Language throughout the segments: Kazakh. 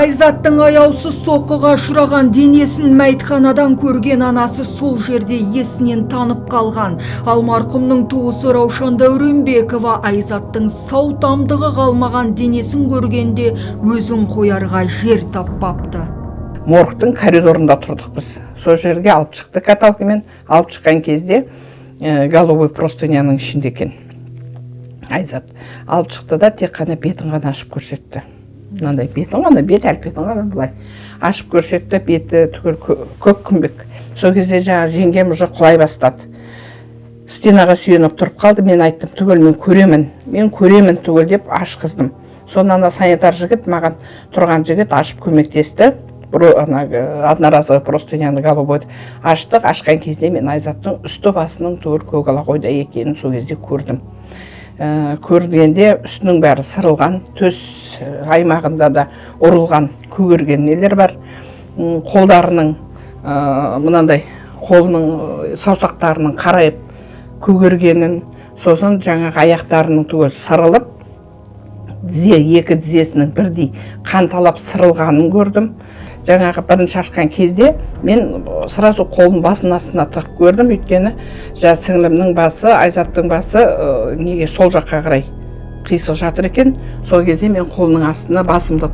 Айзаттың аяусыз соққыға ұшыраған денесін мәйітханадан көрген анасы сол жерде есінен танып қалған. Ал марқұмның туысы Раушан Дәуренбекова Айзаттың сау тамдығы қалмаған денесін көргенде өзін қоярға жер таппапты. Моргтың коридорында тұрдық біз. Сол жерге алып шықты каталкамен. Алып шыққан кезде голубой простыняның ішінде екен Айзат. Алып шықты да, тек қана бетін ғана ашып көрсетті. Мынандай бетін ғана, бет әлпетін ғана былай ашып көрсетті. Беті түгел көк күмбек. Сол кезде жаңағы жеңгем уже құлай бастады, стенаға сүйеніп тұрып қалды. Мен айттым: «Түгел мен көремін, мен көремін түгел», – деп ашқыздым. Соны ана санитар жігіт, маған тұрған жігіт ашып көмектесті. Ана одноразовый простыняны голубойды аштық. Ашқан кезде мен Айзаттың үсті басының түгел көк ала қойдай екенін сол кезде көрдім. Көргенде үстінің бәрі сырылған, төс аймағында да ұрылған, көгерген нелер бар. Қолдарының мынандай қолының саусақтарының қарайып көгергенін, сосын жаңағы аяқтарының түгел сырылып, тізе, екі тізесінің бірдей қанталап сырылғанын көрдім. Жаңағы бірінші ашқан кезде мен сразу қолын басының астына тығып көрдім, өйткені жаңа сіңлімнің басы, Айзаттың басы неге сол жаққа қарай қисық жатыр екен. Сол кезде мен қолының астына басымды,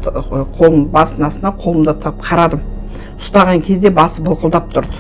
қолым басының астына қолымды тығып қарадым. Ұстаған кезде басы былқылдап тұрды.